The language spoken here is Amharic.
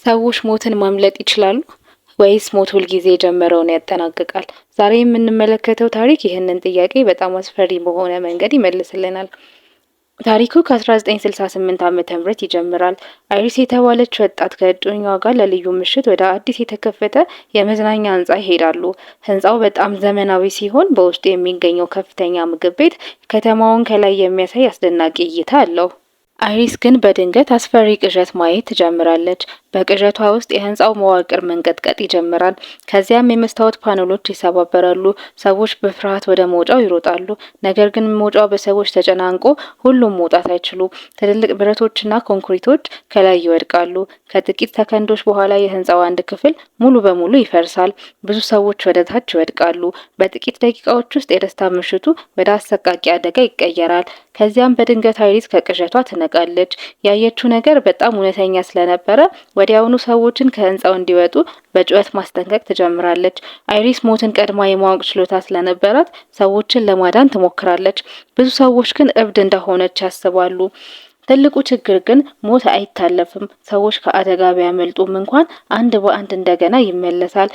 ሰዎች ሞትን ማምለጥ ይችላሉ ወይስ ሞት ሁልጊዜ የጀመረውን ያጠናቅቃል? ዛሬ የምንመለከተው ታሪክ ይህንን ጥያቄ በጣም አስፈሪ በሆነ መንገድ ይመልስልናል። ታሪኩ ከ1968 ዓ.ም ይጀምራል። አይሪስ የተባለች ወጣት ከእጮኛዋ ጋር ለልዩ ምሽት ወደ አዲስ የተከፈተ የመዝናኛ ህንፃ ይሄዳሉ። ህንፃው በጣም ዘመናዊ ሲሆን በውስጡ የሚገኘው ከፍተኛ ምግብ ቤት ከተማውን ከላይ የሚያሳይ አስደናቂ እይታ አለው። አይሪስ ግን በድንገት አስፈሪ ቅዠት ማየት ትጀምራለች። በቅዠቷ ውስጥ የህንፃው መዋቅር መንቀጥቀጥ ይጀምራል። ከዚያም የመስታወት ፓነሎች ይሰባበራሉ። ሰዎች በፍርሃት ወደ መውጫው ይሮጣሉ። ነገር ግን መውጫው በሰዎች ተጨናንቆ ሁሉም መውጣት አይችሉም። ትልልቅ ብረቶችና ኮንክሪቶች ከላይ ይወድቃሉ። ከጥቂት ሰከንዶች በኋላ የህንፃው አንድ ክፍል ሙሉ በሙሉ ይፈርሳል። ብዙ ሰዎች ወደ ታች ይወድቃሉ። በጥቂት ደቂቃዎች ውስጥ የደስታ ምሽቱ ወደ አሰቃቂ አደጋ ይቀየራል። ከዚያም በድንገት አይሪስ ከቅዠቷ ትነቃለች። ያየችው ነገር በጣም እውነተኛ ስለነበረ ወዲያውኑ ሰዎችን ከህንፃው እንዲወጡ በጩኸት ማስጠንቀቅ ትጀምራለች። አይሪስ ሞትን ቀድማ የማወቅ ችሎታ ስለነበራት ሰዎችን ለማዳን ትሞክራለች። ብዙ ሰዎች ግን እብድ እንደሆነች ያስባሉ። ትልቁ ችግር ግን ሞት አይታለፍም። ሰዎች ከአደጋ ቢያመልጡም እንኳን አንድ በአንድ እንደገና ይመለሳል።